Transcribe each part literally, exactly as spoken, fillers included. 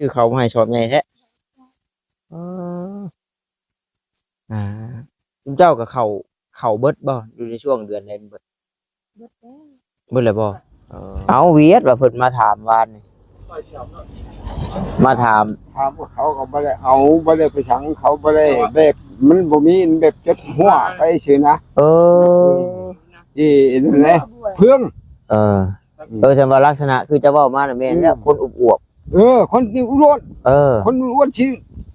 ซื้อข้าวมาให้สอบใหญ่แท้ อ๋อ อ่า ซุมเจ้าก็เข้า เข้าเบิดบ่ อยู่ในช่วงเดือนใดเบิด เบิดแล้ว เบิดแล้วบ่ เออ เอาเวียดว่าเพิ่นมาถามวานนี่ มาถาม ถามว่าเขาก็บ่ได้เอา บ่ได้ไปสั่งเขา บ่ได้แบบ มันบ่มีแบบจักหัวไปซื่อนะ เออ ที่นั่นแหละ เพื่อง เออ เออ ฉันว่าลักษณะคือจะเว้ามาน่ะแม่นแล้ว อืม คนอวบๆ เออ คนที่อ้วน เออ คนอ้วนสิ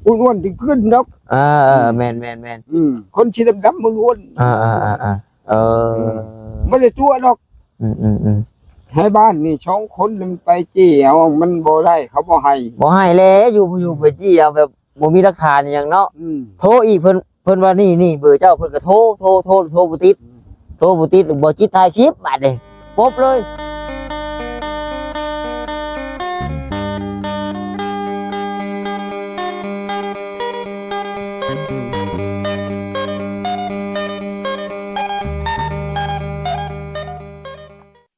อ้วนๆ สิขึ้นดอก อ่า เออ แม่นๆๆ อืม คนสิดำๆ อ้วนๆ อ่าๆๆๆ เออ บ่ได้ตัวดอก อืมๆๆ ให้บ้านนี่สองคนมันไปจี้เอา มันบ่ได้ เขาบ่ให้ บ่ให้แล้ว อยู่ อยู่ไปจี้เอาแบบบ่มีหลักฐานอิหยังเนาะ อืม โทรอีก เพิ่น เพิ่นว่านี่ นี่เบอร์เจ้า เพิ่นก็โทร โทร โทร โทรบ่ติด อืม โทรบ่ติด บ่จิตถ่ายคลิปบาดนี้ ปบเลย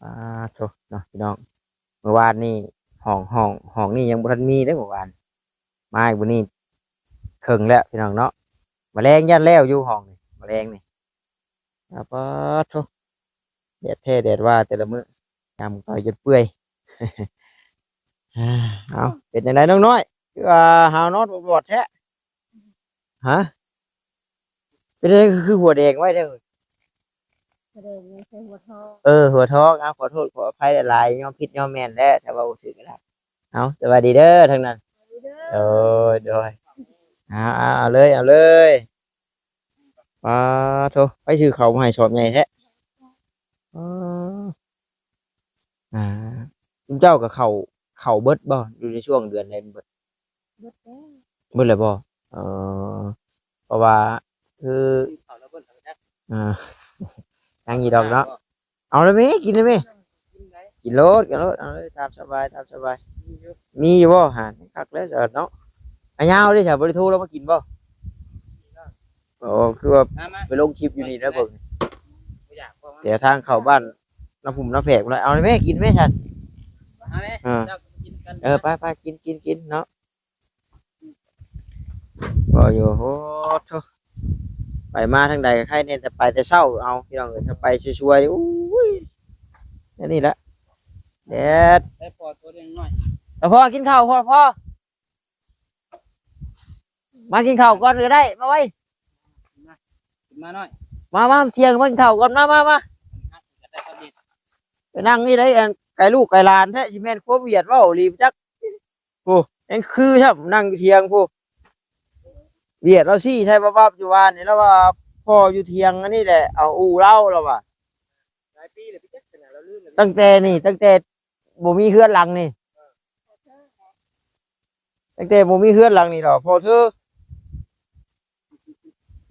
อ่า โธ่เนาะพี่น้อง เมื่อวานนี่ห้อง ห้อง ห้องนี่ยังบ่ทันมีเด้อเมื่อวาน มาอีกมื้อนี้เคิ่งแล้วพี่น้องเนาะ มื้อแลงย่านแล้วอยู่ห้องนี่ มื้อแลงนี่ อ่า ป๊าดโธ่ แดดแท้แดดว่าแต่ละมื้อ ยามต่อยจนเปื่อย อ่า เอา เป็นจั่งใดน้องน้อย คือว่าหาวนอนบ่บอดแท้ ฮะ เป็นจั่งใดคือหัวแดงไว้แท้ หัวแดงนี่คือหัวทอง เออ หัวทอง เอา ขอโทษขออภัยหลายๆ ยอมผิดยอมแม่นแล้ว ถ้าเว้าถืกก็ได้ เอา สวัสดีเด้อทางนั้น สวัสดีเด้อ โดย โดย เอา เอา เอาเลย เอาเลย ป๊าดโธ่ ไปซื้อข้าวมาให้สอบใหญ่แท้ อ๋อ อ่า ซุมเจ้าก็เข้า เข้าเบิดบ่ อยู่ในช่วงเดือนใดเบิด เบิดแล้ว เบิดแล้วบ่ เออ เพราะว่า คือ กินข้าวแล้วเบิดแล้วจัก อ่า ยังอีกดอกเนาะ เอาเลยแม่ กินเลยแม่ กินได้ กินโลด กินโลด เอาเลย ตามสบาย ตามสบาย มีอยู่ มีอยู่บ่ หาคักแล้วเนาะ อายาวเด้อ จ้ะ บ่ได้โทรลาวมากินบ่ โอ้ คือว่า มา มา ไปลงคลิปอยู่นี่แล้ว บ่ บ่อยาก บ่มา แต่ทางเข้าบ้านน้ำพุน้ำแพกแล้ว เอาเลยแม่ กินแม่ ฉัน มาแม่ อ่า เจ้ากินกัน เออ ไป ไป กิน กิน กินเนาะ บ่อยู่ โอ้โธ่ ไปมาทางใดก็ใครแน่ แต่ไปแต่เช้าเอา พี่น้องเอ้ย ถ้าไปช่วยๆ อุ้ย อันนี้ละ แดด ได้พอตัวเล็กน้อย เอาพ่อกินข้าว พ่อ พ่อ มากินข้าวก่อนก็ได้ มาไว้ มาหน่อย มา มา เที่ยง มากินข้าวก่อน มา มา มา ไปนั่งนี่ได้ อัน ไกลลูกไกลหลานแท้ สิแม่นความเวียดเว้าอีหลีจัก โอ้ ยังคือครับ นั่งอยู่เถียงพู้น เวียดลาวซี้ไทยวับๆ อยู่บ้านนี่ ลาวว่าพ่ออยู่เถียงอันนี้แหละ เอาอู่ลาว ลาวว่า หลายปีแล้วพี่แจ็ค ขนาดเราลืมแล้ว ตั้งแต่นี่ ตั้งแต่บ่มีเฮือนหลังนี่ ตั้งแต่บ่มีเฮือนหลังนี่ดอก พ่อเธอ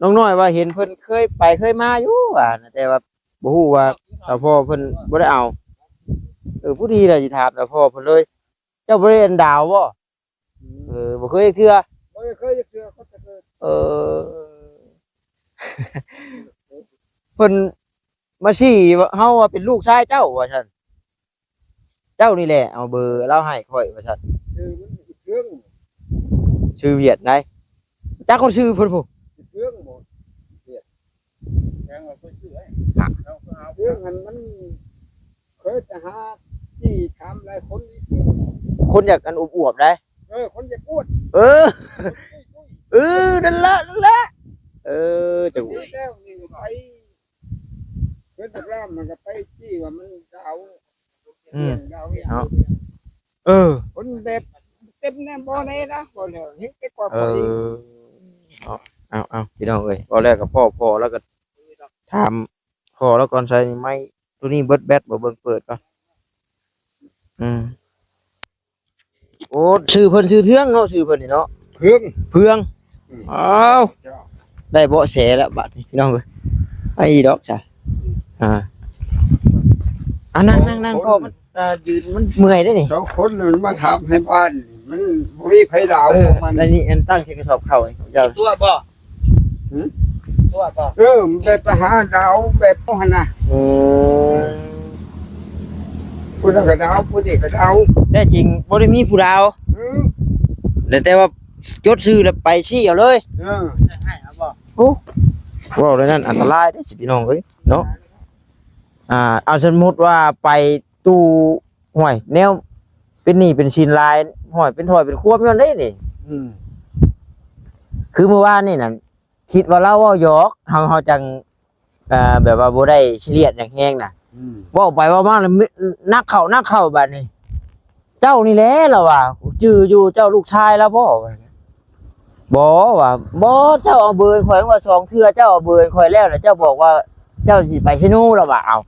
น้องน้อยว่าเห็นเพิ่นเคยไปเคยมาอยู่ว่านะ แต่ว่าบ่ฮู้ว่าตาพ่อเพิ่นบ่ได้เอา เออ ผู้ดีล่ะสิถามตาพ่อเพิ่นเลย เจ้าบ่ได้อันดาวบ่ อืม เออ บ่เคยเทื่อ บ่เคยเทื่อ เขาจะเกิด เออ เพิ่นมาซี้เฮาว่าเป็นลูกชายเจ้าว่าซั่น เจ้านี่แหละเอาเบอร์ลาวให้ข้อยว่าซั่น ชื่อมันสิเทือง ชื่อเวียดใด จักคนชื่อเพิ่นพุ้น สิเทืองบ่ เวียด แพงกว่าคนชื่อไอ้ เทืองหั้นมันเคยไปหาที่ถามหลายคนนี่ คนอยากอันอวบๆ ใด เออ คนอยากอ้วน เออ คนตุ้ยๆ เออ นั่นละ นั่นละ เออ จัง นี่แล้วนี่ก็ไป เพิ่นบอกว่ามันก็ไปที่ว่ามันดาว อืม ดาวอย่าง เนาะ เดียว เออ คนแบบเต็มแน่บ่ได้นะ บ่แล้ว เห็นแต่กว่า เอ ไป อ เอา เอา เอา พี่น้องเอ้ย เว้าแล้วก็พ่อ พ่อแล้วก็ถามพ่อแล้วก่อน ใส่ไมค์ตัวนี้เบิดแบตบ่ เบิ่งเปิดก่อน อืม โอ้ ชื่อเพิ่นชื่อเทืองเนาะ ชื่อเพิ่นนี่เนาะ เทือง เทือง อืม อ้าว เจ้า ได้เบาะแสแล้วบัดนี้พี่น้องเอ้ย ไอ้ดอกจ้ะ อ่า อ่ะ นั่ง นั่ง นั่ง พ่อมัน อ่า ยืนมันเมื่อยเด้นี่ สองคนมันมาถามให้บ้าน มันบ่มีไผดาว เออ ของมัน อันนี้อันตั้งใส่กระสอบข้าวนี่ของเจ้า ตัวบ่ หือ ตัวบ่ เออ มันไปหาดาวแบบพวกนั้นนะ อืม ผู้นั้นก็ดาว ผู้นี้ก็ดาว แท้จริงบ่ได้มีผู้ดาว อืม แต่ว่าจดชื่อแล้วไปชี้เอาเลย เออ โอ้ เว้าแล้วนั่นอันตรายเด้อสิพี่น้องเอ้ยเนาะ อ่า เอาสมมุติว่าไปตู้ ห้วย แนวเป็นหนี้เป็นสินหลาย ห้วย เป็นถ้อยเป็นควมย้อนเด้นี่ อืม คือมื้อวานนี่นั่น คิดว่าลาวเว้าหยอก เฮา เฮาจั่ง อ่า แบบว่าบ่ได้ซีเรียสหยังแฮงน่ะ อืม เว้าไปเว้ามาแล้ว หนักเข้า หนักเข้าบัดนี้ เจ้านี่แหละ ลาวว่า จื่ออยู่ เจ้าลูกชายลาวบ่ บ่ ว่า บ่ เจ้าเอาเบอร์ข้อยว่าสองเทื่อ เจ้าเอาเบอร์ข้อยแล้ว แล้วเจ้าบอกว่าเจ้าสิไปไชโน ลาวว่า เอ้า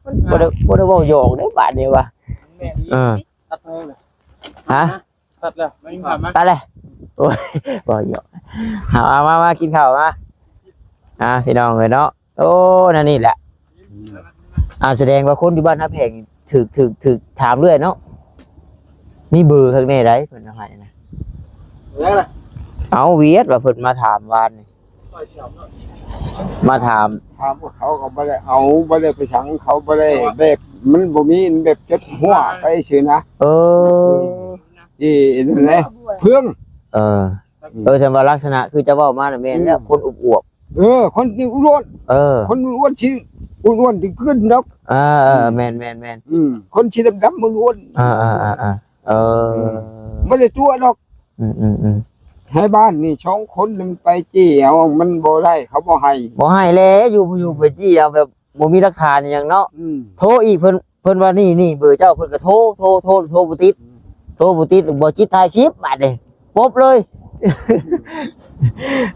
มันบ่ได้ บ่ได้เว้าหยอกเด้บาดนี้ว่า เออ ตัดเลย ฮะ ตัดแล้ว ไม่มีความนะ ตัดเลย โอ้ย เว้าหยอก เอา เอา มา มา กินข้าวมา อ่า พี่น้องเอ้ยเนาะ โอ้ นั่นนี่แหละ อ่า แสดงว่าคนอยู่บ้านนาแพง ถืก ถืก ถืกถามเรื่อยเนาะ มีเบอร์ข้างในใดเพิ่นเอาให้นะ แล้วล่ะ เอาเวียดว่าเพิ่นมาถามวานนี่ มาถาม ถามว่าเขาก็บ่ได้เอา บ่ได้ไปสั่งเขา บ่ได้แบบ มันบ่มีแบบจดหัวไปซื่อนะ เออ ที่นั่นแหละ เพื่อง เออ เออ ฉันว่าลักษณะคือจะเว้ามาน่ะแม่นแล้ว อืม คนอวบๆ เออ คนอ้วน เออ คนอ้วนสิอ้วนๆ สิขึ้นดอก เออ เออ แม่น แม่น แม่น อืม คนสิดำๆ อ้วนๆ อ่า อ่า อ่า อ่า เออ บ่ได้ตัวดอก อืม อืม อืม ให้บ้านนี่สองคนมันไปจี้เอา มันบ่ได้ เขาบ่ให้ บ่ให้แล้ว อยู่ อยู่ไปจี้เอาแบบบ่มีหลักฐานอิหยังเนาะ อืม โทรอีก เพิ่น เพิ่นว่านี่ นี่เบอร์เจ้า เพิ่นก็โทร โทร โทร โทรบ่ติด โทรบ่ติด บ่จิตถ่ายคลิปบาดนี้ ปบเลย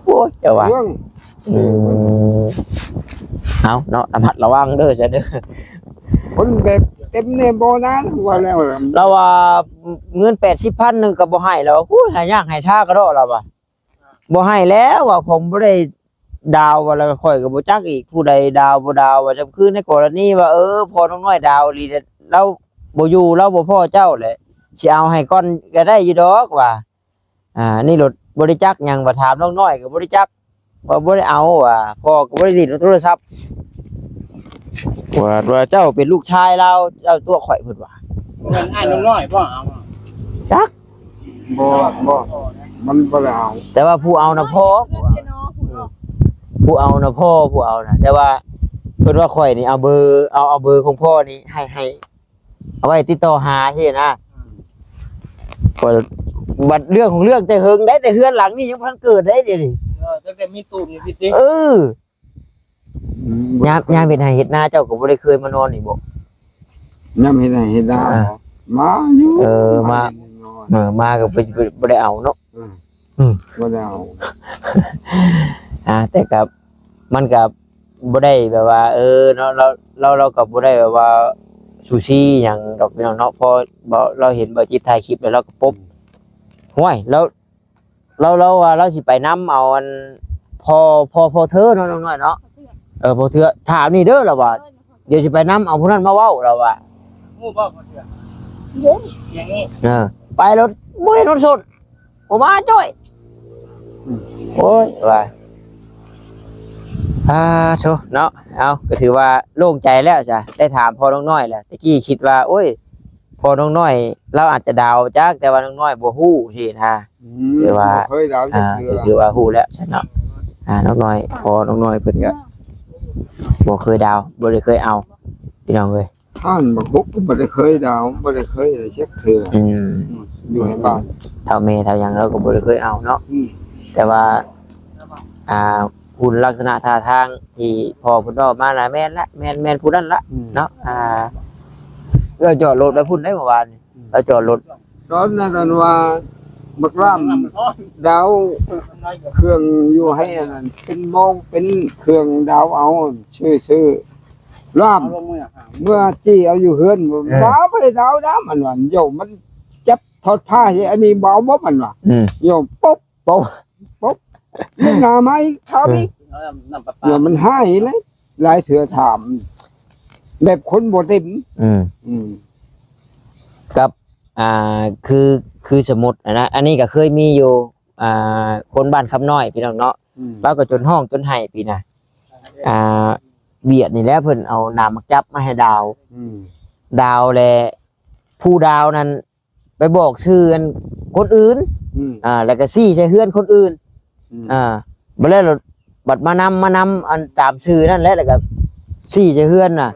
โอ้ย เจ้าว่า เรื่อง อืม เอาเนาะ ระมัดระวังเด้อจ้ะเด้อ คนแบบเต็มแน่บ่นะ ว่าแล้ว ลาวว่าเงินแปดสิบพันหนึ่งก็บ่ให้แล้ว อุ้ย หายากหายช้าก็ดอก ลาวว่า บ่ให้แล้ว ว่าผมบ่ได้ดาว ว่าแล้วข้อยก็บ่จักอีก ผู้ใดดาวบ่ดาว ว่าจำคือในกรณีว่า เออ พ่อน้องน้อยดาวอีหลี ลาวบ่อยู่ ลาวบ่พ้อเจ้าแหละ สิเอาให้ก่อนก็ได้อยู่ดอก ว่า อ่า นี่รถบ่ได้จักหยัง ว่าถามน้องน้อยก็บ่ได้จัก ว่าบ่ได้เอา ว่าพ่อก็บ่ได้เล่นโทรศัพท์ ว่า ว่าเจ้าเป็นลูกชายลาว เจ้าตัวข้อย เพิ่นว่า เพิ่นอ้ายน้องน้อยบ่เอา จัก บ่ บ่ มันบ่ได้เอา แต่ว่าผู้เอานะพ่อ ผู้เอานะพ่อ ผู้เอานะ แต่ว่าเพิ่นว่าข้อยนี่เอาเบอร์ เอา เอาเบอร์ของพ่อนี่ให้ ให้ เอาไว้ติดต่อหาซี้นะ อืม ข้อย บัดเรื่องของเรื่องแต่เฮิงได้ แต่เฮือนหลังนี้ยังบ่ทันเกิดได้เดี๋ยวนี้ เออ ตั้งแต่มีตูบนี่พี่ติ เออ อืม ยาม ยามเฮ็ดไร่เฮ็ดนาเจ้าก็บ่ได้เคยมานอนนี่บ่ ยามเฮ็ดไร่เฮ็ดนา อ่า บ่ มาอยู่ เออ มา มา เออ มาก็บ่ บ่ บ่ได้เอาเนาะ อืม อืม บ่ได้เอา อ่า แต่ก็ มันก็บ่ได้แบบว่า เออ เนาะ ลาว ลาว ลาวก็บ่ได้แบบว่าซูซีหยังดอกพี่น้องเนาะ พอบ่ ลาวเห็นบ่าวจิตถ่ายคลิปแล้วลาวก็ปบ ห้วย ลาว ลาว ลาวว่าลาวสิไปนำเอาอัน พ่อ พ่อ พ่อเธอเนาะ น้องน้อยเนาะ เออ พ่อเธอ ถามนี่เด้อ ลาวว่า เดี๋ยวสิไปนำเอาผู้นั้นมาเว้า ลาวว่า ฮู้บ่พ่อเธอ อย่างนี้ เออ ไปรถ บ่เห็นรถสด บ่มาจ้อย อืม โอ้ย ว่า อ่า โธ่ เนาะ เอา ก็ถือว่าโล่งใจแล้วจ้ะ ได้ถามพ่อน้องน้อยแล้ว ตะกี้คิดว่า โอ้ย พ่อน้องน้อย ลาวอาจจะดาวจัก แต่ว่าน้องน้อยบ่ฮู้ซี้นะ อืม ถือว่า บ่เคยดาวจัก อ่า เทื่อ ถือว่าฮู้แล้วจ้ะเนาะ อ่า น้องน้อย พ่อน้องน้อยเพิ่นก็บ่เคยดาว บ่ได้เคยเอา พี่น้องเอ้ย ท่านบักฮุกก็บ่ได้เคยดาว บ่ได้เคยอะไรจักเทื่อ อืม อืม อยู่ในบ้าน เฒ่าแม่เฒ่าหยังลาวก็บ่ได้เคยเอาเนาะ อืม แต่ว่า อ่า หุ่นลักษณะท่าทางที่พ่อเพิ่นเว้ามาน่ะ แม่นละ แม่น แม่นผู้นั้นละ อืม เนาะ อ่า ลาวจอดรถไว้พุ้นได้เมื่อวานนี่ อืม ลาวจอดรถ ตอนนั้นว่า บักล่ามดาวเครื่องอยู่ให้อันนั้น เป็นหม้อเป็นเครื่องดาวเอา ซื่อๆ ล่าม เอาลงมืออะ เมื่อจี้เอาอยู่เฮือน เออ บ่ บ่ได้ดาวนะ มันว่า โยมมันจับทอดผ้าให้อันนี้บ่เอาบ่ มันว่า อืม โยมปุ๊บ ปุ๊บ ปุ๊บ นี่หน้าไม้ถามอีก เออ เอาน้ำประปา เดี๋ยวมันหายเลย หลายเทื่อถาม แบบคนบ่เต็ม อืม อืม กับ อ่า คือ คือสมมุตินะ อันนี้ก็เคยมีอยู่ อ่า คนบ้านคำน้อยพี่น้องเนาะ อืม ลาวก็จนฮ้องจนไห้ปีน่ะ อ่า เวียดนี่แหละเพิ่นเอาน้ำหมากจับมาให้ดาว อืม ดาวและผู้ดาวนั้น ไปบอกชื่ออันคนอื่น อืม อ่า แล้วก็ซี้ใส่เฮือนคนอื่น อืม อ่า บ่แล้วบัดมานำ มานำอันตามชื่อนั่นแหละ แล้วก็ซี้ใส่เฮือนน่ะ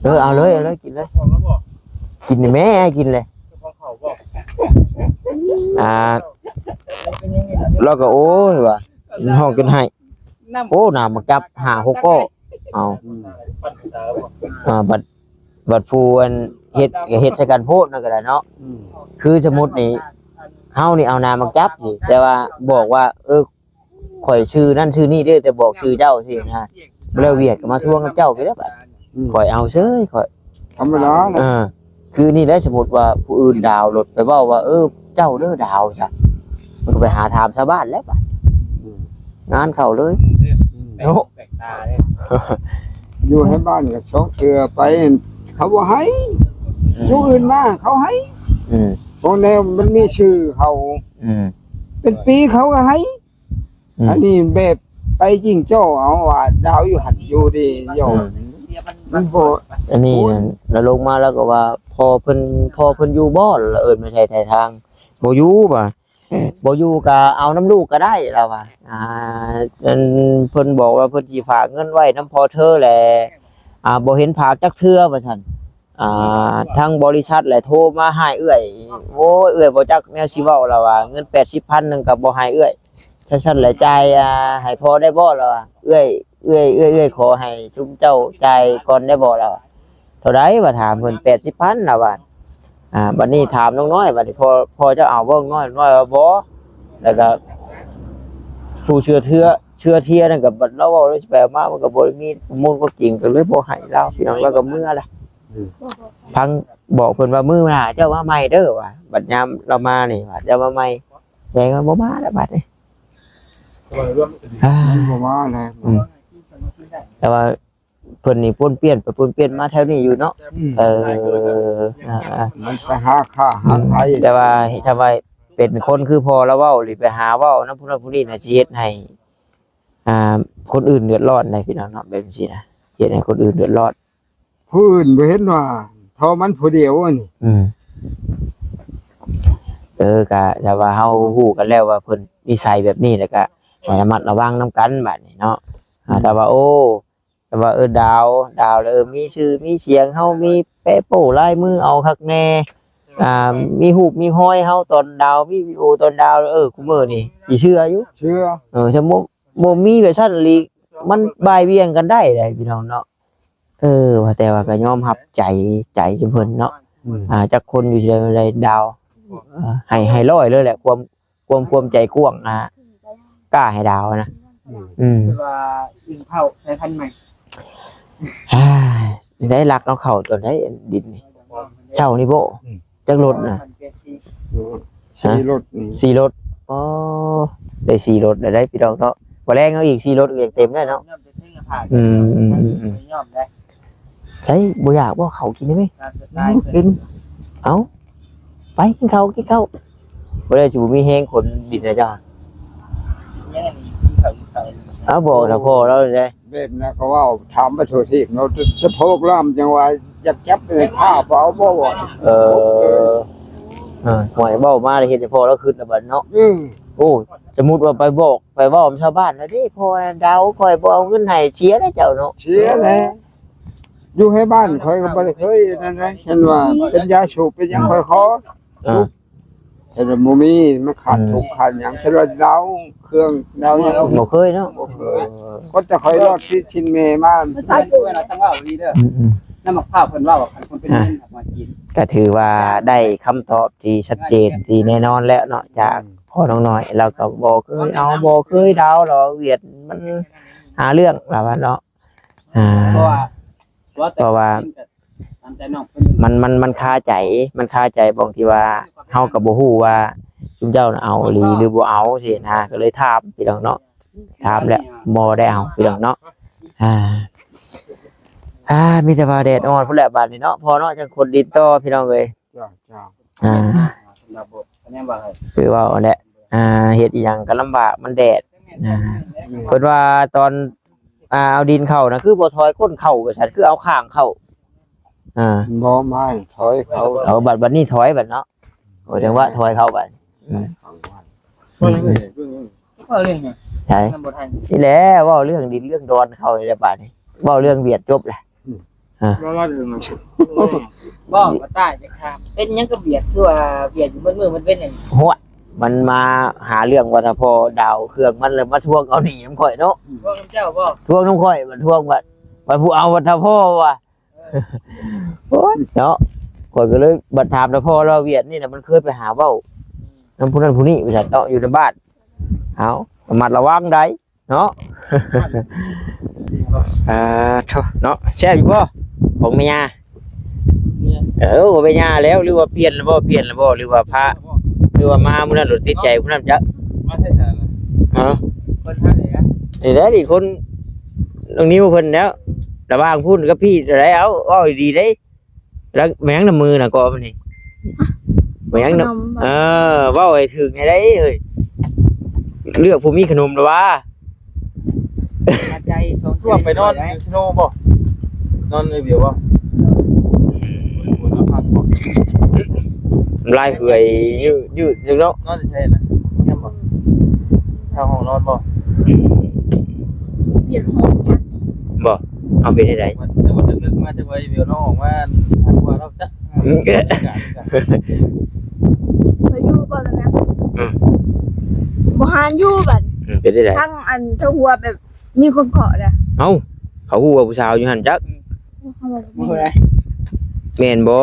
เออ เอาเลย เอาเลย กินเลย กินนี่แม่ กินเลย อ่า แล้วก็ โอ้ย ว่า ห้องจนไห้ โอ้ น้ำบักจับ ห้าหก ก้อ เอา อืม อ่า บัด บัดผู้อันเฮ็ดก็เฮ็ดใส่กันโพดนั่นก็ได้เนาะ อืม คือสมมุตินี่ เฮานี่เอาน้ำบักจับนี่ แต่ว่าบอกว่า เออ ข่อยชื่อนั่นชื่อนี่เด้อ แต่บอกชื่อเจ้าสินะ แล้วเวียดก็มาทวงกับเจ้าไปแล้วบัด อืม ข่อยเอาเซ้ย ข่อย ธรรมดาแหละ เออ คือนี่แหละ สมมุติว่าผู้อื่นดาวน์โหลดไปเว้าว่า เออ เจ้าเด้อดาวซะ มันก็ไปหาถามชาวบ้านแล้วบัด อืม งานเข้าเลย อืม โอ้ แปลกตาเลย อยู่ให้บ้านก็สองเทื่อไป เขาบ่ให้ อืม อยู่อื่นมาเขาให้ อืม พวกแนวมันมีชื่อเขา อืม เป็นปีเขาก็ให้ อืม อันนี้แบบไปยิงโจ้เอาว่าดาวอยู่หั่นอยู่ดีโยม อืม มันบ่ อันนี้นั่น แล้วลงมาแล้วก็ว่า พ่อเพิ่น พ่อเพิ่นอยู่บ่ แล้วเอิ้นมาใช้ไทยทาง บ่อยู่บ่ บ่อยู่ก็เอานำลูกก็ได้ ลาวว่า อ่า อันเพิ่นบอกว่าเพิ่นสิฝากเงินไว้นำพ่อเธอแหละ อ่า บ่เห็นฝากจักเทื่อว่าซั่น อ่า ทางบริษัทแหละโทรมาหาเอื้อย โอ้ย เอื้อยบ่จักแนวสิเว้า ลาวว่า เงินแปดสิบพันหนึ่งก็บ่ให้เอื้อย ถ้าซั่นแหละจ่าย อ่า ให้พ่อได้บ่ ลาวว่า เอื้อย เอื้อย เอื้อย เอื้อยขอให้ชุมเจ้าจ่ายก่อนได้บ่ ลาวว่า เท่าใด ว่าถามเพิ่น แปดสิบพัน ลาวว่า อ่า บัดนี้ถามน้องน้อย บัดนี้พ่อ พ่อเจ้าเอาบ่ น้องน้อย น้องน้อยว่าบ่ แล้วก็ผู้เชื่อเทื่อ เชื่อเทื่อนั่นก็บัดลาวเว้าแล้วสิไปเอามา มันก็บ่ได้มีมูลความจริง ก็เลยบ่ให้ลาว พี่น้อง ลาวก็เมือละ อืม พังบอกเพิ่นว่ามื้อหน้าเจ้ามาใหม่เด้อ ว่า บัดยามลาวมานี่ ว่าเจ้ามาใหม่ แสดงว่าบ่มาแล้วบัดนี้ อ่า มันบ่มาแล้ว อืม แต่ว่าเพิ่นนี่ป้วนเปี้ยนไปป้วนเปี้ยนมาแถวนี้อยู่เนาะ อืม เออ อ่าๆ มันไปหาค้าหาขาย แต่ว่าถ้าว่าเป็นคนคือพ่อลาวเว้าหรือไปหาเว้านำผู้นั้นผู้นี้น่ะสิเฮ็ดให้ อ่า คนอื่นเดือดร้อนได้พี่น้องเนาะ แบบนี้นะ เฮ็ดให้คนอื่นเดือดร้อน ผู้อื่นบ่เห็นว่า เท่ามันผู้เดียวอันนี้ อืม เออ ก็ถ้าว่าเฮาฮู้กันแล้วว่าเพิ่นนิสัยแบบนี้ แล้วก็ให้ระมัดระวังนำกันบัดนี้เนาะ อ่า อืม แต่ว่า โอ้ แต่ว่า เออ ดาว ดาวแล้ว เออ มีชื่อมีเสียง เฮามีแปะโป้ลายมือเอาคักแน่ อ่า มีรูปมีฮอยเฮาตอนดาว มีวิดีโอตอนดาว เออ คุมื้อนี่สิเชื่ออยู่ เชื่อ เออ สมมุติบ่มีแบบซั่นอีหลี มันบ่ายเบี่ยงกันได้เด้พี่น้องเนาะ เออ ว่าแต่ว่าก็ยอมรับใจ ใจซุมเพิ่นเนาะ อืม อ่า จักคนอยู่ที่ใด ดาว เอ่อ ให้ ให้ร้อยเลยแหละ ความ ความ ความใจกว้างนะ กล้าให้ดาวนะ อืม อืม คือว่ายิงเผาสายพันธุ์ใหม่ อ่า ได้ลักเอาเข้าตอนใดดินนี่ เช้านี่บ่ อืม จักรถน่ะ สี่รถนี่ สี่รถ อ๋อ ได้สี่รถได้ ได้พี่น้องเนาะ บ่แลงเอาอีกสี่รถก็ยังเต็มได้เนาะ อืม อืม อืม อืม ใช่ บ่อยากบ่เข้ากินได้ไหม กิน เอ้า ไปกินข้าว กินข้าว บ่ได้สิบ่มีแฮงขนดินนะเจ้า เอาบอกนะพ่อเราเลย เว้นนะ เขาว่าถามไปทั่วทีบเนาะ สะโพกล่ามจังว่าอยากจับเลย ข้าเปล่าบ่วะ เออ เออ ห่วยเว้ามาเลย เฮ็ดให้พ่อเราคิดนะบัดเนาะ อืม โอ้ สมมุติว่าไปบอก ไปเว้ากับชาวบ้านนะเด้ พ่อดาวข่อยบ่เอาเงินให้ เสียแล้วเจ้าเนาะ เสียแล้ว อยู่ให้บ้านข่อยก็บ่ได้เคยนั่นนะ ฉันว่าเป็นยาสูบเป็นหยังข่อยขอ อ่า สูบ แต่บ่มี มันขาด อืม ถุงขาดหยัง ฉันว่าดาวเครื่องดาวหยัง บ่เคยเนาะ บ่เคย เออ ก็จะคอยรอดที่ชินเมมา เวลาตั้งว่าอีเด้อ อืม อืม น้ำมะพร้าวเพิ่นว่าว่าคันคนเป็นเงินมากิน ก็ถือว่าได้คำตอบที่ชัดเจนที่แน่นอนแล้วเนาะ จากพ่อน้องน้อย เราก็บ่เคยเอา บ่เคยดาวหรอก เวียดมันหาเรื่อง ว่าว่าเนาะ อ่า เพราะว่า เพราะว่า ตามใจน้องเพิ่น มัน มัน มันคาใจ มันคาใจบ่องที่ว่า เฮาก็บ่ฮู้ว่าซุมเจ้าน่ะเอาอีหลีหรือบ่เอาซี้นะ ก็เลยถามพี่น้องเนาะ ถามแล้วบ่ได้เอาพี่น้องเนาะ อ่า อ่า มีแต่ว่าแดดอ่อนพุ้นแหละบัดนี้เนาะ พ่อเนาะ จั่งขนดินต่อพี่น้องเอ้ย จ้า จ้า อ่า สำหรับบ่คะแนนว่า คือว่าเอาแหละ อ่า เฮ็ดอีหยังก็ลำบาก มันแดด อ่า เพิ่นว่าตอน อ่า เอาดินเข้านะ คือบ่ถอยก้นเข้าว่าซั่น คือเอาข้างเข้า อ่า บ่มาถอยเขา เอาบัด บัดนี้ถอยบัดเนาะ โอ้ จังหวะถอยเขาบัด อืม ว่าเรื่องหยัง เว้าเรื่องหยัง ใช่ นั่นบ่ทัน นี่แหละ เว้าเรื่องดินเรื่องดอนเขานี่แหละบาดนี้ เว้าเรื่องเวียดจบแหละ อืม อ่ะ เว้าเรื่อง บ่ บ่ตายจะถาม เป็นหยังก็เวียด คือว่าเวียดอยู่เบิดมื้อเบิดเว็นนั่น หัว มันมาหาเรื่องว่าถ้าพ่อดาวเครื่องมันแล้วมาทวงเอาหนี้นำข่อยเนาะ ทวงนำเจ้าบ่ ทวงนำข่อย มันทวงว่า ว่าผู้เอาว่าถ้าพ่อว่า โอ๊ยเนาะ ข่อยก็เลยบัดถามนะ พ่อลาวเวียดนี่นะ มันเคยไปหาเว้านำผู้นั้นผู้นี้ว่าซั่นเนาะ อยู่ในบ้าน เอา ระมัดระวังได้เนาะ อ่า โถ่ เนาะ แซ่บอยู่บ่ ของแม่ย่า เนี่ย เออ ของแม่ย่าแล้ว หรือว่าเปลี่ยนแล้วบ่ เปลี่ยนแล้วบ่ หรือว่าพระ หรือว่ามามื้อนั้นโลดติดใจผู้นั้นจัก มาใส่สารนะ ฮะ คนท่าไหนอะ นี่แหละนี่คน ตรงนี้เพิ่นแล้ว ระหว่างพูดกับพี่อะไร เอา เอาดีๆ ได้ แล้วแม่งน้ำมือน่ะก็มันนี่ แม่งน้ำ ขนมบ่ เออ เว้าให้ถึงให้ได้เอ้ย เลือกผู้มีขนมหรือว่า มาใจสอง ทั่วไปนอนอยู่สโนบ่ นอนในเบียวบ่ ปวดหัวพังบ่ ลายเหื่อยยืด ยืดนึงเนาะ นอนใช่น่ะ เยี่ยมบ่ เช่าห้องนอนบ่ เปลี่ยนห้องเนี่ย บ่ เอาเป็นได้ได มันจะมาเลิกๆมาจะไว้เดี๋ยวน้องออกมาหาว่าเราจะ อืม ไปอยู่บ่ล่ะนะ อืม บ่หานอยู่บัด อืม เป็นได้ได ทั้งอันทั้งหัวแบบมีคนเคาะนะ เอ้า เขาฮู้ว่าผู้สาวอยู่หั่นจัก เขาบอก บ่ได้ แม่นบ่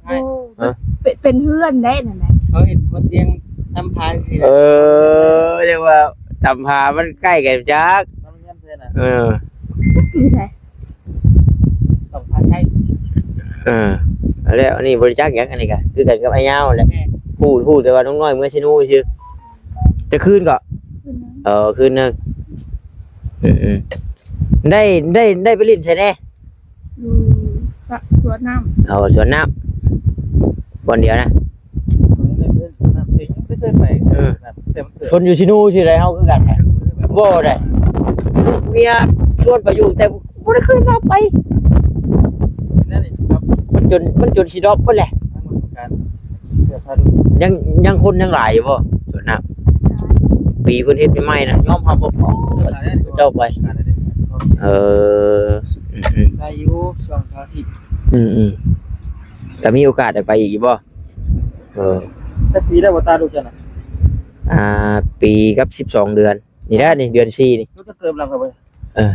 โอ้ ฮะ เป็น เป็นเฮือนได้นั่นแหละ เขาเห็นบนเตียงตำพาสิ เออ เรียกว่าตำพามันใกล้กันจัก มันเงินเท่านั้น เออ จักอยู่ไส ตำพาใช่ เออ แล้วอันนี้บ่ได้จักหยัง อันนี้ก็คือกันกับไอ้ยาวแหละ แม่ ฮู้ ฮู้แต่ว่าน้องน้อยเมือเชนูซื่อ จะคืนก็ คืนหนึ่ง เออ คืนหนึ่ง อืมๆ ได้ ได้ ได้ไปเล่นไสแน่ อยู่สะ สวนน้ำ เอาสวนน้ำ บ่อนเดียวนะ ไม่เคยไป เออ แต่มันเกิด คนอยู่ชินูชื่ออะไรเฮาคือกันนะ บ่ได้ ลูกเมียชวนไปอยู่ แต่บ่ได้เคยพาไป นั่นนี่ครับ มันจน มันจนสิดรอปเบิดแหละ ทางบริการ เดี๋ยวพาดู ยัง ยังคนยังหลายอยู่บ่สวนน้ำ ปีเพิ่นเฮ็ดใหม่ๆนั่นยอมรับบ่พอ เจ้าไป เออ อืมๆ ได้อยู่ช่วงเสาร์อาทิตย์ อืมๆ แต่มีโอกาสได้ไปอีกอยู่บ่ เออ จักปีแล้วบ่ตาลูกเจ้าน่ะ อ่า ปีกับสิบสองเดือน นี่แหละนี่ เดือนสี่นี่ ลูกจะเกิดหลังครับเว้ย เออ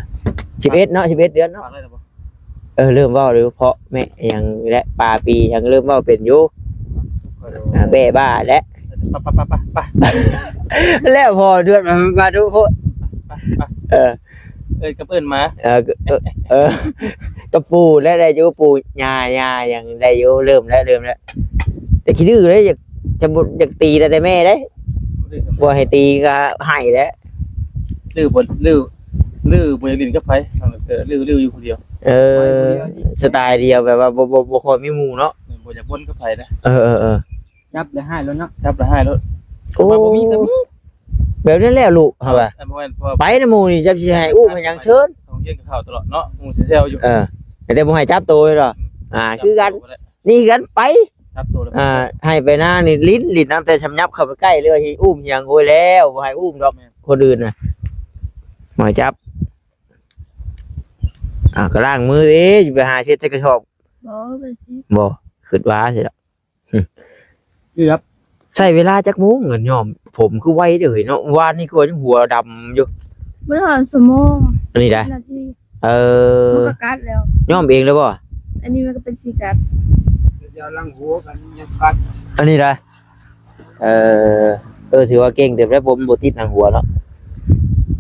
สิบเอ็ดเนาะ สิบเอ็ดเดือนเนาะ ฝากได้หรือบ่ เออ เริ่มเว้าเลยเพราะแม่ยังและปลาปียังเริ่มเว้าเป็นอยู่ อ่า แบ้บ้าและ ไป ไป ไป ไป ไป แล้วพอเดือนมันมาดูโคตร ไป ไป เออ เอิ้นกับเอิ้นหมา เออ เออ เออ กับปู่และได้อยู่ ปู่ย่า ย่ายังได้อยู่ เริ่มแล้ว เริ่มแล้ว แต่ขี้ดื้อเลย อยาก จะบ่ อยากตีแต่แม่เด้ บ่ให้ตีก็ให้แหละ ดื้อบ่ ดื้อ ดื้อบ่อยากเล่นกับไผ เออ ดื้อ ดื้ออยู่คนเดียว เออ สไตล์เดียวแบบว่าบ่ บ่ บ่ค่อยมีหมู่เนาะ บ่อยากวนกับไผนะ เออ เออ เออ จับแล้วหายแล้วเนาะ จับแล้วหายแล้ว โอ้ ว่าบ่มีก็มี แบบนั้นแหละลูก เฮาว่า อันบ่แม่นพอ ไปนำหมู่นี่จับสิให้อุ้มให้หยังเชิญ โรงเรียนกับเขาตลอดเนาะ หมู่สิแซวอยู่ เออ แต่บ่ให้จับโตเลยเหรอ อืม อ่า จับ คือกัน โตบ่ได้ นี่กันไป จับโตแล้ว อ่า ให้ไปหน้านี่ลิ้น ลิ้นน้ำแต่สำยับเข้าไปใกล้เลย ว่าสิอุ้มหยัง โอ้ย แล้วบ่ให้อุ้มดอก แม่น คนอื่นน่ะ บ่ให้จับ อ่า ก็ล้างมือเด้ สิไปหาเช็ดใส่กระสอบ บ่ ไปสิ บ่ คิดว่าสิล่ะ เกือบ ใช้เวลาจักโมงเงินยอม ผมคือไวเด้อเนาะ วานนี้ก็ยังหัวดำอยู่ บ่ฮอดชั่วโมง อันนี้ได้ นาที เออ มันก็กัดแล้ว ยอมเองเลยบ่ อันนี้มันก็เป็นสีกัด เดี๋ยวล้างหัวกันยังกัด อันนี้ได้ เออ เออ ถือว่าเก่งเติบแล้ว ผมบ่ติดหนังหัวเนาะ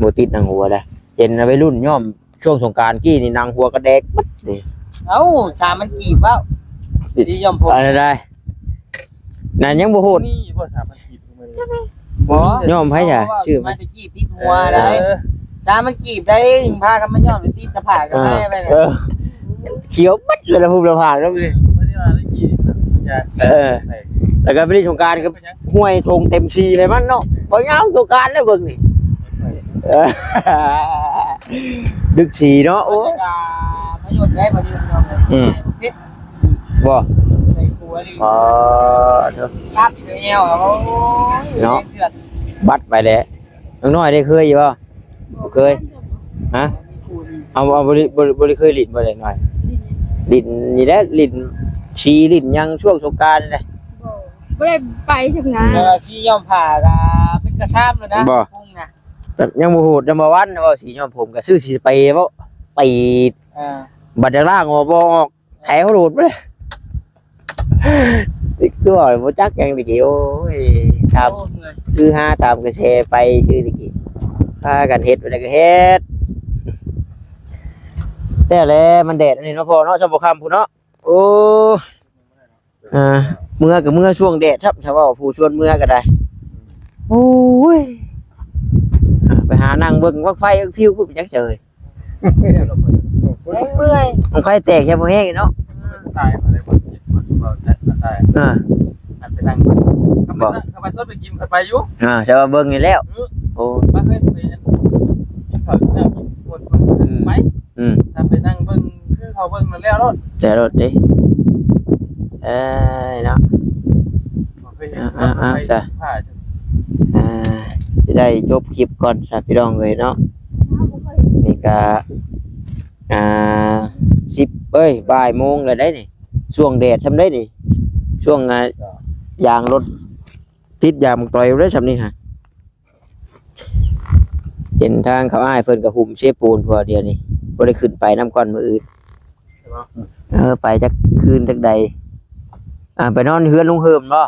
บ่ติดหนังหัวแล้ว เห็นวัยรุ่นยอม ช่วงสงกรานต์กี้นี่หนังหัวกระแดกเบิดเลย เอ้า สามพันกีบเว้า สีย้อมผม อะไรได้ นั่นยังบ่โหด มีอยู่บ่สามพันกีบมื้อนี้ บ่ ย้อมไผจ้ะ เพราะว่า ชื่อมัน มาแต่กี้ติดหัวได้ เออ สามพันกีบได้ พากันมาย้อมไปติดตะผากกัน เออ ได้ไปนะ เออ เขียวเบิดเลยนะ ภูมิลำพานแล้วนี่ บ่ได้ว่าได้กี่นะ เออ แล้วก็ไปเล่นสงกรานต์ก็ ห้วยทงเต็มทีเลยมันเนาะ บ่ยาวสงกรานต์แล้วเบิ่งนี่ เออ ดึกสีเนาะ โอ้ บรรยากาศ หยุดได้พอดีพี่น้องเลย อืม เผ็ด บ่ ใส่ครัวนี่ อ๋อ เด้อ ตับใส่แอว โอ้ย เนาะ เลือด บัดไปแหละ น้องน้อยได้เคยอยู่บ่ บ่เคย ฮะ เอา เอา บ่ได้ บ่ได้ บ่ได้เคยหลิ้นบ่ได้น้อย หลิ้นนี่แหละ หลิ้น ชีหลิ้นหยังช่วงสงกรานต์นี่แหละ บ่ บ่ได้ไปจักนะ เออ ชีย้อมผ้าก็เป็นกระซ้ำแล้วนะ บ่ พุงนะ แต่ยังบ่โหด number one นะ ว่าสีย้อมผมก็ซื้อสีสเปรย์บ่ ปีด อ่า บัดจะล้างออกบ่ออก ไถเขาโหลดไปเลย ติดตัวบ่จักหยังตะกี้ โอ้ย ตาม โอ้ย คือหาตามกระแสไปชื่อตะกี้ พากันเฮ็ดไปแล้วก็เฮ็ด แต่แล้วมันแดดอันนี้เนาะพ่อเนาะ สำบ่ค่ำพุ้นเนาะ โอ้ อ่า เมือก็เมือช่วงแดดครับ ถ้าว่าผู้ชวนเมือก็ได้ โอ้ย อ่า ไปหานั่งเบิ่งบั้งไฟพิวพุ้นไปจักเจย เมื่อย บั้งไฟแตกแค่บ่แห้งเนาะ ตายมาเลย บ่ตาย อ่า อันไปนั่งเบิ่ง บ่ เข้าไปสดไปกิน เข้าไปอยู่ อ่า แต่ว่าเบิ่งนี่แล้ว อืม โอ้ มาเคยไปกินข้าวกินน้ำกินคนคน อืม ไป อืม ถ้าไปนั่งเบิ่งคือเขาเบิ่งนั่นแล้วโลด แต่รถเด้ เอ้ยเนาะ บ่เคยเห็น อ่า อ่า อ่า ไป จ้ะ ผ่า อ่า สิได้จบคลิปก่อนซะพี่น้องเอ้ยเนาะ นี่ก็ อ่า สิบ เอ้ย บ่ายโมงแล้วได้นี่ ช่วงแดดซำได้นี่ ช่วง อ่า ยางรถติดยางต่อยได้ซำนี่ฮะ เห็นทางเขาอ้ายเพิ่นก็หุ้มเซปูนพอเดียวนี่ บ่ได้ขึ้นไปนำก่อนมื้ออื่น เออ ไปจักคืนจักใด อ่า ไปนอนเฮือนลุงเฮิมบ่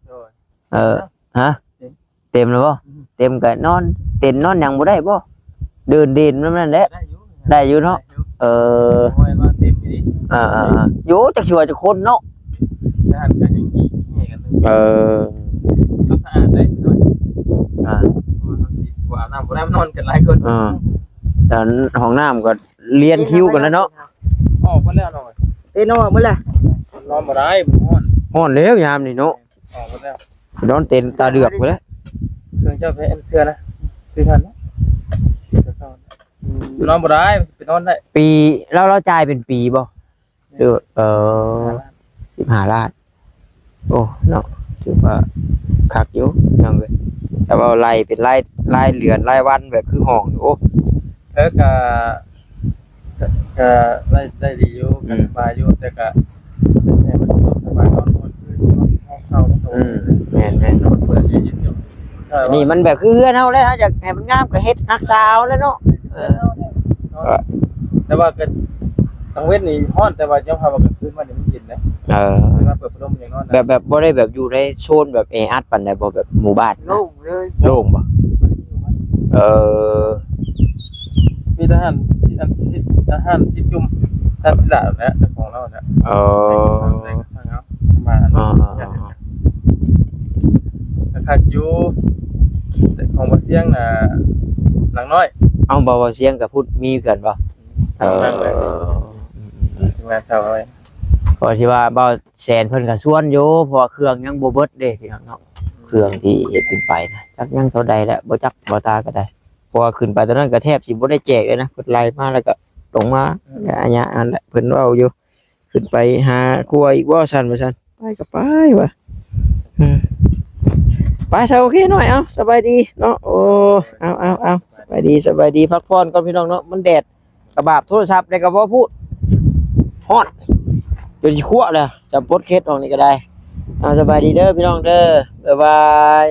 โดย เออ ฮะ เต็ม เต็มแล้วบ่ อืม เต็มก็นอน เต็นท์นอนหยังบ่ได้บ่ เดินเด่นนำนั่นแหละ ได้อยู่ ได้อยู่เนาะ ได้อยู่ เออ โอ้ย นอนเต็มอยู่ดิ อ่า อ่า อ่า โย จักสิว่าจักคนเนาะ ทหารก็ยังมีให้กันเลย เออ ก็สะอาดได้พี่น้อย อ่า โอ้ย เฮาสิบ่อาบน้ำบ่ได้ นอนกันหลายคน อ่า แต่ห้องน้ำก็เรียงคิวกันแล้วเนาะ ออกหมดแล้วเนาะ เต็นท์ออกหมดแล้ว นอนบ่ได้ มันร้อน ร้อนแล้วยามนี้เนาะ ออกหมดแล้ว นอนเต็นท์ตาเหลือกไปแล้ว เครื่องเจ้าไปอันเสื้อนะ คือทันนะ นอนบ่ได้ ไปนอนได้ ปี แล้วเราจ่ายเป็นปีบ่ หรือ เออ สิบห้าล้าน โอ้ เนาะ ถือว่าคักอยู่ น้องเอ้ย แต่ว่าไล่เป็นราย รายเดือน รายวัน แบบคือห้องนี่ โอ้ เออ ก็ ก็ได้ ได้ดีอยู่ อืม ก็สบายอยู่ แต่ก็ แต่มันสบายนอนคนคือห้องเช่ามันก็ อืม แม่นๆ มันเปิดดีอยู่ ใช่ อันนี้มันแบบคือเฮือนเฮาแล้ว เฮาอยากให้มันงามก็เฮ็ดรักษาเอาแล้วเนาะ เออ แต่ว่าก็กลางเว็นนี่ร้อน แต่ว่ายามค่ำกลางคืนมานี่มันเย็นนะ เออ คือว่าเปิดพัดลมอย่างนอนนะ แบบ แบบบ่ได้แบบอยู่ในโซนแบบแออัดปานใดบ่ แบบหมู่บ้านนะ โล่งเลย โล่งบ่ เออ มีทหาร อัน ทหารที่จุ่ม ทหารศิลาแหละ เจ้าของเราเนี่ย เออ มา อ๋อ คักอยู่ แต่ของบ่เสียงน่ะ หลังน้อย เอ้า บ่ บ่เสียงกับพุทธมีกันบ่ เออ ทีมงานเช่าเอาไว้ เพราะที่ว่าบ่าวแสนเพิ่นก็ชวนอยู่ เพราะว่าเครื่องยังบ่เบิดเด้พี่น้องเนาะ เครื่องที่เฮ็ดขึ้นไปนะ จักยังเท่าใดแล้ว บ่จักบ่าวตาก็ได้ เพราะว่าขึ้นไปตอนนั้นก็แทบสิบ่ได้แจกเลยนะ เพิ่นไล่มาแล้วก็ลงมา อืม อันเนี้ย อันนั้นแหละ เพิ่นเว้าอยู่ ขึ้นไปหาครัวอีกบ่ซั่น ว่าซั่น ไปก็ไปว่ะ อืม ไปซะ โอเคหน่อย เอา สบายดีเนาะ โอ้ เอา เอา เอา สบายดี สบายดี พักผ่อนก่อนพี่น้องเนาะ มันแดด กระบาบโทรศัพท์ได้ก็บ่พูด ฮ้อน จนสิคั่วเลย จะปลดเคสออกนี่ก็ได้ เอา สบายดีเด้อพี่น้องเด้อ บ๊ายบาย